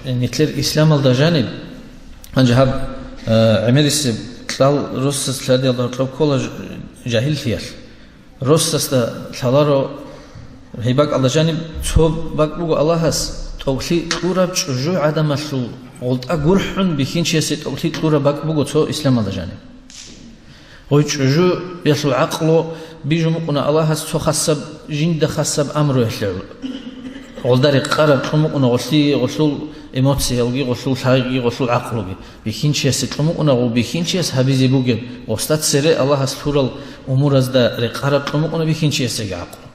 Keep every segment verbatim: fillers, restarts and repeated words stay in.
Нилъер исламалда жаниб, гьанже гьаб, э, гӀемерисеб кьал росас лъадиялда гьоркьоб ккола ж-, жагьиллъиялъ. Росасда лъаларо гьеб бакӀалда жаниб цо бакӀ буго Аллагьас тӀокӀлъи кьураб чӀужу гӀадамалъул гъултӀа гурхӀун бихьинчиясе тӀокӀлъи кьураб бакӀ буго цо исламалда жаниб. Гъой чӀужуялъул гӀакълу бижун букӀуна Аллагьас цо хасаб, жинда хасаб амруялъе. Гъолда рекъараб кьун букӀуна гъолъие, гъолъул эмоциялги, гъолъул лъайги, гъолъул гӀакълуги. Бихьинчиясе кьун букӀуна гъов бихьинчияс гьабизе бугеб, гъосда цере Аллагьас лъурал умуразда рекъараб кьун букӀуна бихьинчиясеги гӀакълу.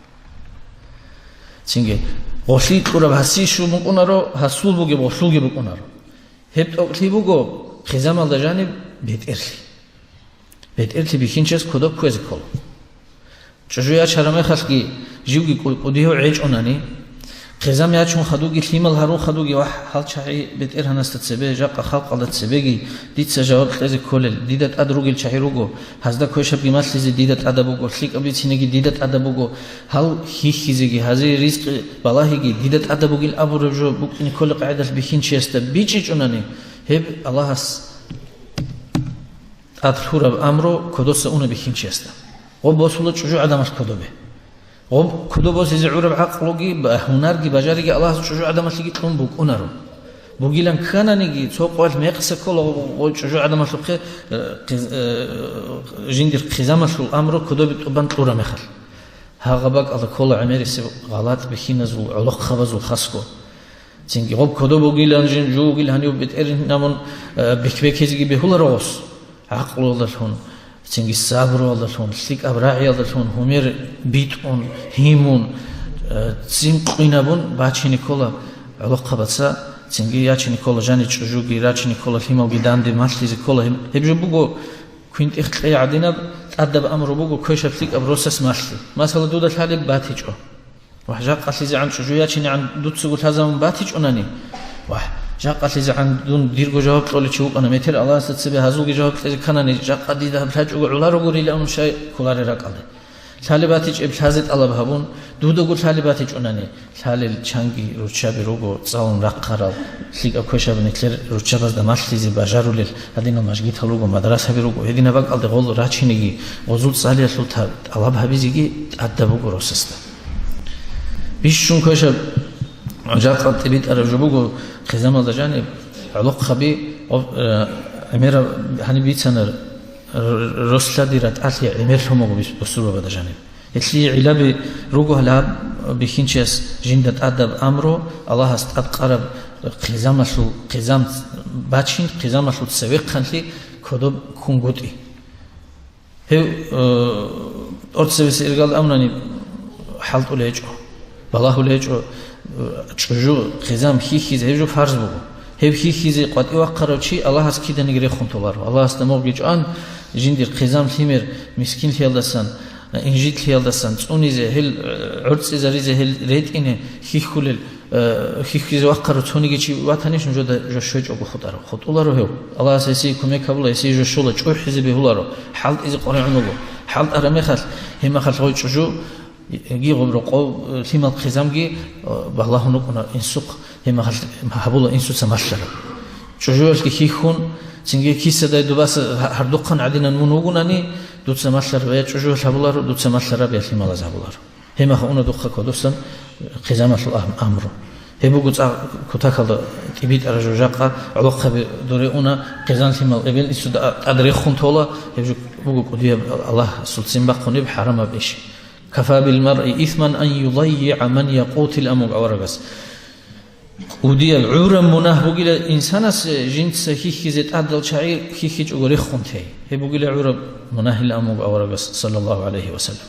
Цинги, гъолъие кьураб гьасие щун букӀунаро, гьасул бугеб гъолъулги букӀунаро. Гьеб тӀокӀлъи буго хъизамалда жаниб бетӀерлъи. БетӀерлъи бихьинчияс кодоб кквезе ккола. ЧӀужу ячараб мехалъги живги кӀу-, кӀудияв гӀечӀунани, хъизам ячун хадуги, лъимал гьарун хадуги, вагь, гьал чагӀи БетӀергьанасда цебе, жакъа халкъалда цебеги дица жаваб кьезе кколел, дида тӀад ругел чагӀи руго, гьазда квешабги малъизе дида тӀадаб буго, лъикӀаб бицинеги дида тӀадаб буго, гьал хьихьизеги, гьазие ризкъи балагьиги дида тӀадаб бугин абураб жо букӀине кколеб къагӀидалъ бихьинчиясда бичӀчӀичӀунани, гьеб Аллагьас тӀад лъураб амру кодоса уна бихьинчиясда. Гъоб босула чӀужу гӀадамалъ кодобе. Гъоб кодоб босизе гӀураб гӀакълуги, ба-, гьунарги, бажариги Аллагьас чӀужу гӀадамалъеги кьун букӀунаро. Бугилан ккананиги, цо къоялъ мекъса ккола гъо-, гъо-, чӀужу гӀадамалъухъе, э, хъиз-, э, жиндир хъизамалъул амру кодобе тӀубан кьураб мехалъ. Гьагъа бакӀалда ккола гӀемерисеб гъалатӀ бихьиназул, гӀолохъабазул хасго. Цинги гъоб кодоб бугилан жин жугил гьанив бетӀергьанабун, э, бек-бекизеги бегьуларо гъос. ГӀакълуялдалъун, цинги сабруялдалъун, лъикӀаб рагӀиялдалъун, гьумер битӀун, гьимун, э, цин къуинабун бачине ккола гӀолохъабаца, цинги ячине ккола жани чӀужуги, рачине ккола лъималги данде малъизе ккола. Гьеб, гьеб жо буго квинтӀех кьей гӀадинаб тӀадаб амру буго квешаб лъикӀаб росас малъи. Масала, дуда лъалеб батичӀо. Вагь, жакъалъизегӀан чӀужу ячинегӀан дуцаго лъазабун батичӀунани, вагь, жакъалъизегӀан дун дирго жаваб кьолев чи вукӀана, метер Аллагьасда цебе гьазулги жаваб кьезе кканани, жакъа дида гьаб лъачӀого гӀоларогурилан щай кколарел ракӀалде. Лъалеб батичӀеб лъазе тӀалаб гьабун, дудаго лъалеб батичӀунани, лъалел чанги руччаби руго цӀалун рахъарал, лъикӀаб квешаб нилъер руччабазда малъизе бажарулел гьадинал мажгитал руго, мадрасаби руго, гьединаб бакӀалде гъол рачинеги, гъозул цӀалиялъул та-, тӀалаб гьабизеги тӀадаб буго росасда. Бищун квешаб жакъа тӀибитӀараб жо буго хъизамалда жаниб гӀолохъаби, гъоб-, э, гӀемераб гьаниб бицана р-, р-, рос лъади ратӀалъи гӀемерлъун буго бис-, бусурбабада жаниб. Гьелъие гӀиллаби руго гьалаб бихьинчияс жинда тӀадаб амру, Аллагьас тӀад къараб хъизамалъул, хъизам бачин, хъизамалъул цевехъанлъи кодоб ккунгутӀи. Гьев, э, тӀоцебесеб иргал амнани хӀалтӀулей гьечӀо, балагьулей гьечӀо, э, чӀужу, хъизам хьихьизе гьеб жо фарз буго. Гьеб хьихьизе къватӀивахъарав чи Аллагьас киданиги рехун толаро. Аллагьасда мугъги чӀван, жиндир хъизам лъимер мискинлъиялдасан, э, инжитлъиялдасан цӀунизе, гьел, э, гӀорцӀизаризе, гьел ретӀине хьихьулел, э, хьихьизе вахъарав цониги чи ватанищ нужеда жо щвечӀого хутӀарав? ХутӀуларо гьев. Аллагьас гьесие кумек гьабула, гьесие жо щола, чӀухӀизе бегьуларо, хӀалтӀизе къваригӀунаго. ХӀалтӀараб мехалъ, гьеб мехалъ гъой чӀужу, гьигъуб рокъов, э, лъимал хъизамги, э, балагьун рукӀуна инсухъ, гьеб мехалъ гьабула инсуца малъараб. ЧӀужуялъги хьихьун, цинги кисадай дубаса гьа-, гьардухъан гӀадинан мун вугунани, дуца малъараб я чӀужуялъ гьабуларо, дуца малъараб я лъималаз гьабуларо. Гьеб мехалъ уна духъа кодосан хъизамалъул ам-, амру. Гьеб буго цӀакъ кутакалда тӀибитӀараб жо жакъа гӀолохъаби дуре уна, хъизан лъимал эбел инсуда тӀад рехун тола, гьеб жо буго кӀудияб Аллагьасул ццин бахъунеб хӀарамаб иш. «Кафа бил маръи исман ан юдаййиа ман якъутил», амуг аварагас. КӀудияб гӀураб мунагь бугила инсанас жинца хьихьизе тӀадал чагӀи хьихьичӀого рехун тей. Гьеб бугила гӀураб мунагьил амуг аварагас, саллаллагьу гӀалайгьи ва саллам.